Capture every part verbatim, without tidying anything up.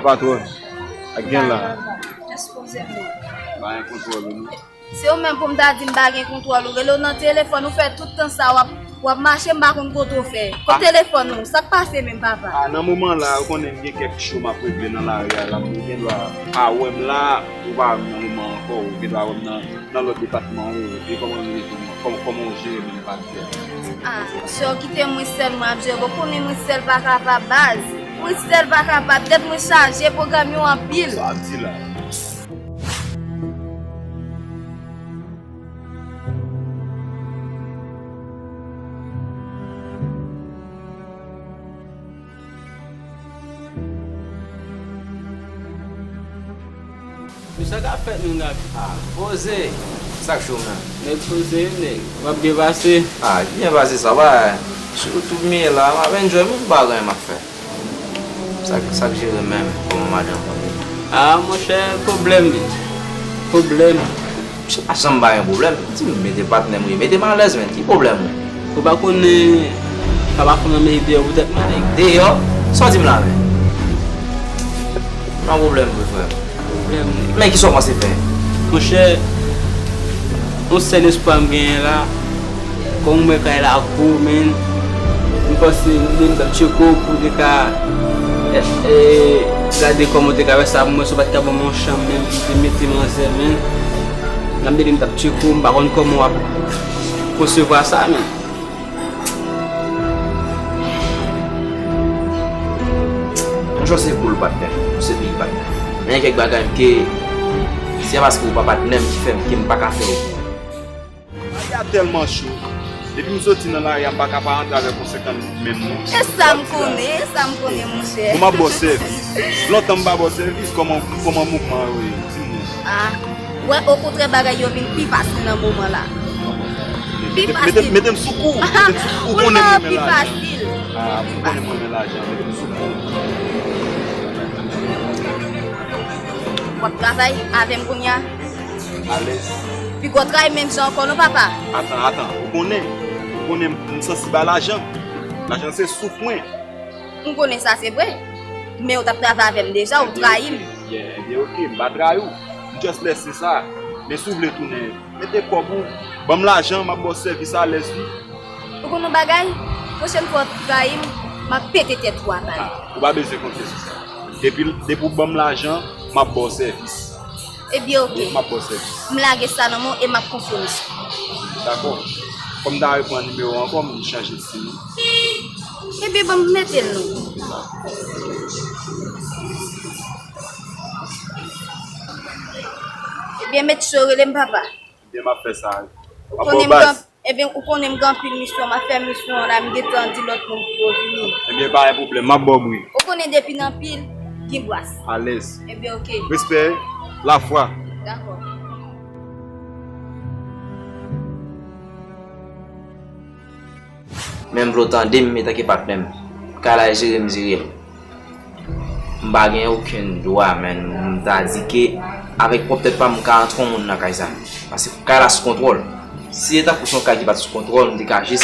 Patwòn, ak gen la. Ekspoze m. Pa gen kontwòl ou non. Se ou menm pou m ta di m pa gen kontwòl ou. Rele w nan telefòn, ou fè tout tan sa w ap, w ap mache, m pa konn kote w fè. Kot telefòn ou? Sa k pase menm, papa? A, nan moman la, ou konnen m gen kèk cho m ap regle nan lari a la, m gen dwa pa wè m la, ou pa wè m nan moman ankò, ou gen dwa wè m nan, nan lòt depatman, wi, wi. E kòman nou rete, kòman, kòman w jere menm pa? Ah, monchè, w kite mwen sèl mwen ap jere. Ou konnen mwen sèl pa kapab, baz. Mwen sèl pa kapab. Tèt mwen chaje, pwogram yo anpil. Sa w ap di la? Men sa k ap fèt menm, Gaby? Ah, poze. Sa k cho menm? Nèg poze wi, nèg. W ap byen pase? Ah, byen pase sa va. Sitou m ye la, m ap enjoy, m pa gen anyen m ap fè. Sa, sa k jere menm, kòman madanm ou ye? Ah, monchè, pwoblèm li. Pwoblèm. Misye pa janm ba yon pwoblèm. Di m mete patnè m wi. Mete m alèz, men. Ki pwoblèm ou? Ou pa konnen papa fanm nan mete deyò poutèt mwen, nèg? Deyò? Sa w di m la, men? Nan pwoblèm vre, frè m. Pwoblèm, nèg. Men ki sa w panse fè? Monchè, yon sèl espwa m genyen la, kòm m wè kay la gwo, men, m panse m te, m t ap tcheke w pou w te ka, e, e, gade kòman w te ka fè sa pou mwen, si w pa t ka ban m yon chanm menm pou w te mete manzè, men. N ap mete m t ap tcheke w, m pa konn kòman w ap konsevwa sa, men. Yon chòse koul patnè, m se pi patnè. Men gen kèk bagay m ke, se pa paske ou pa patnè m ki fè m ke m pa ka fè w. Lari a tèlman cho. Depi m soti nan lari a, m pa ka pa antre avèk yon senkant goud menm non. E sa m konnen, e sa m konnen, monchè. Bon, m ap ba w sèvis. Lontan m pa ba w sèvis, kòman, kòman mouvman yo ye? Di m non. Ah, wè, okontrè, bagay yo vin pi fasil nan moman la. Pi fasil. Mete, mete, mete m sou kou. Mete m sou kou. Ou konnen m renmen lajan. Ah, ou konnen m renmen lajan. Mete m sou kou. W ap travay avè m kounye a? Alèz. Piga w trayi menm jan ankò non, papa. Atan, atan. Ou konnen, ou konnen m sansib a lajan. Lajan se souf mwen. M konnen sa se vre. Men ou t ap travay avè m deja, ou trayi m. Yeah, ebyen, oke, m pa trayi w. M just lèse sa. Men si w vle tounen, mete kòb ou, ban m lajan, m ap ba w sèvis alèz wi. Ou konn yon bagay? Pwochèn fwa w trayi m, m ap pete tèt ou atè. Ah, ou pa bezwen konte sou sa. Depi, depi w ban m lajan, m ap ba w sèvis. Ebyen, oke. M ap ba w sèvis. M lage sa nan men w e m ap konfime sa. Dakò. Kòm m ta repran nimewo ankò, m chanje sim. Ebyen, ban m mete l non. Ebyen, met cho rele m papa. Ebyen, m ap fè sa. M ap ba w baz. Ebyen, ou konnen m gen anpil misyon, m ap fè misyon an la, m gentan di lòt moun pou yo vini. Ebyen, pa gen pwoblèm, m ap ba w bri. Ou konnen depi nan pil, gen bwas. Alèz. Ebyen, oke. Respè, lafwa. Dakò. Men m vle w tande m, etanke patnè m. Kay la jere m, jere l. M pa gen okenn dwa, menn, m ta di ke avèk pwòp tèt pa m, m ka antre yon moun nan kay sa. Paske kay la sou kontwòl. Si se tankou se yon kay ki pa t sou kontwòl, m te ka jis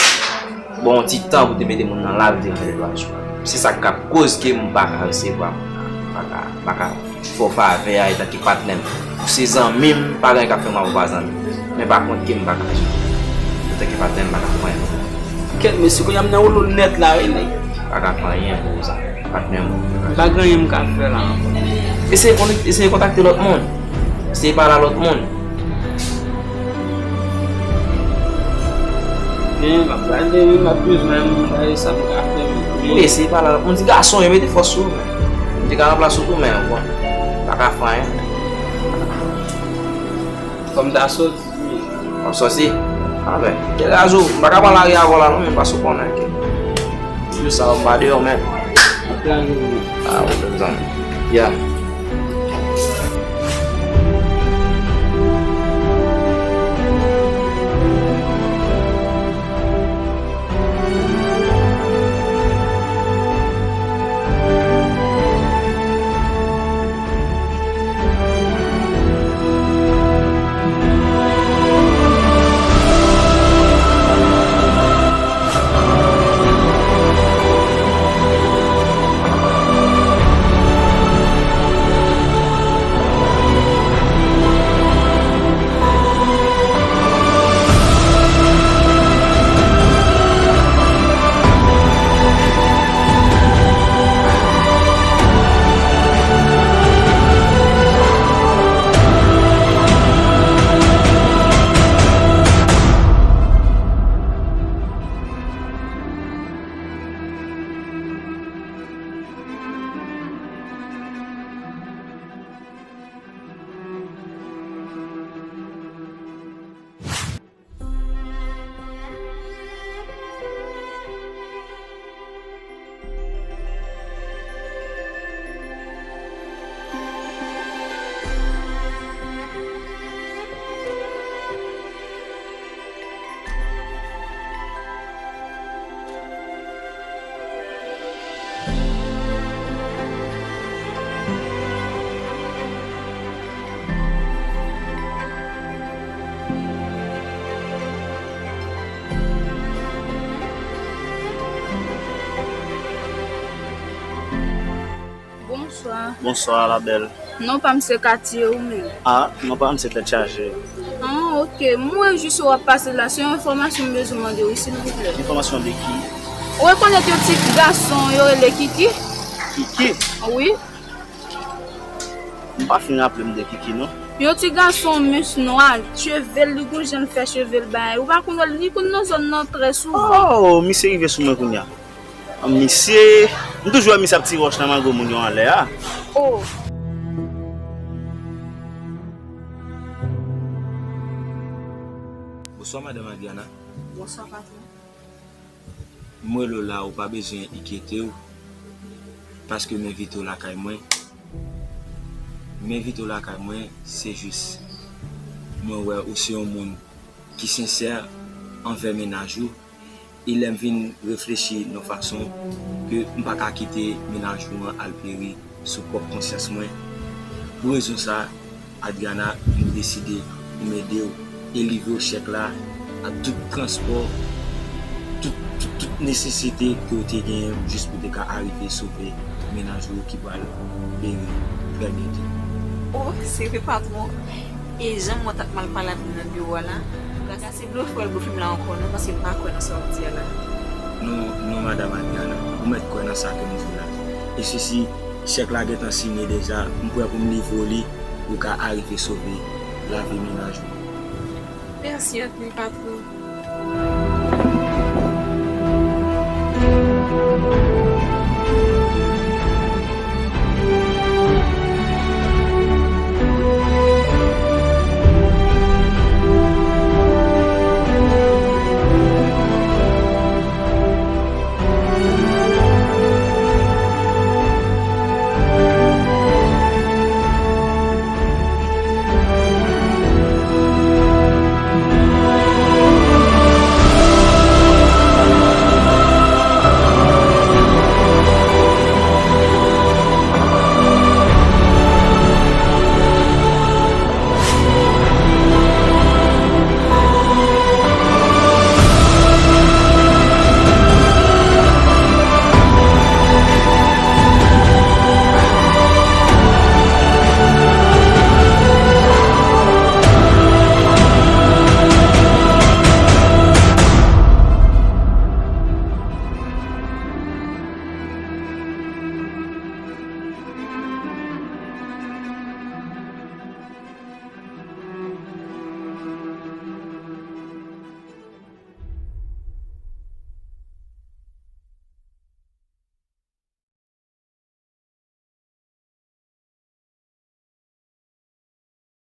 ba w yon ti tan pou te mete moun nan la, pou te rantre dwat sou. Se sa k ap koz ke m pa ka resevwa moun nan. M pa ka, m pa ka fè w favè a etanke patnè m. Ou se zanmi m, pa gen anyen k ap fè m ap fè w pa zanmi m. Men pa kont ke m pa ka jere. Etanke patnè m, m pa ka fè anyen pou ou. Kèt mesye, kounye a m nan woulo nèt la, wi, nèg. Pa ka fè anyen pou ou, zanmi. Patnè m. M pa gen anyen m ka fè la ankò. Eseye kon-, eseye kontakte lòt moun. Eseye pale a lòt moun. Men, m ap gade, wi, m ap bezwen, m gade sa m ka fè, men. Wi, eseye pale a lòt moun. Di gason, yo mete fòs sou ou, men. M te ka ranplase w tou, men, bon. Pa ka fè anyen. Kòm ta sot, W ap sòti? A ben, kèl razo? M pa ka pran lari avè w la non, men paske w konnen ke. Jou sa yo m pa deyò, men. A, ou menm zanmi. Ya. Bonswa, la bèl. Non pa m se Katie, ou menm? Ah, non pa m se Tèt Chaje. Ah, ok. M wè jis w ap pase la, se yon enfòmasyon m bezwen mande w, silvouplè. Enfòmasyon de ki? Ou rekonèt yon ti gason yo rele Kiki? Kiki? Wi. M pa fin raple m de Kiki, non. Yon ti gason mens nwa, cheve l, li gon jan l fè cheve l bagay. Ou pa konn wè l, li konn nan zòn nan trè souvan. Oh, misye rive sou mwen kounye a. Misye, m toujou wè misye ap tire wòch nan mango moun yo anlè a. Oh. Bonswa, madanm Adriana. Bonswa, patwon. M rele w la, ou pa bezwen enkyete w, paske m envite w lakay mwen. M envite w lakay mwen, se jis mwen wè ou se yon moun ki sensè anvè mennaj ou, e lè m vin reflechi nan fason ke m pa ka kite mennaj ou an al peri sou pwòp konsyans mwen. Pou rezon sa, Adriana, m deside pou m ede w e livre w chèk la ak tout transpò, tout, tout, tout nesesite ke w te genyen jis pou te ka arive sove mennaj ou ki pral peri trè byento. Oh, se vre, patwon. E jan mwen t ap mal pale avè w nan biwo a la, Gras a se blofè w al blofe m la ankò non, paske m pa kwè nan sa w ap di a la. Non, non, madanm Adriana, ou mèt kwè nan sa ke m di w la. E sesi, chèk la gentan siyen deja, m prè pou m livre w li, pou w ka arive sove lavi mennaj ou. Mèsi anpil, patwon.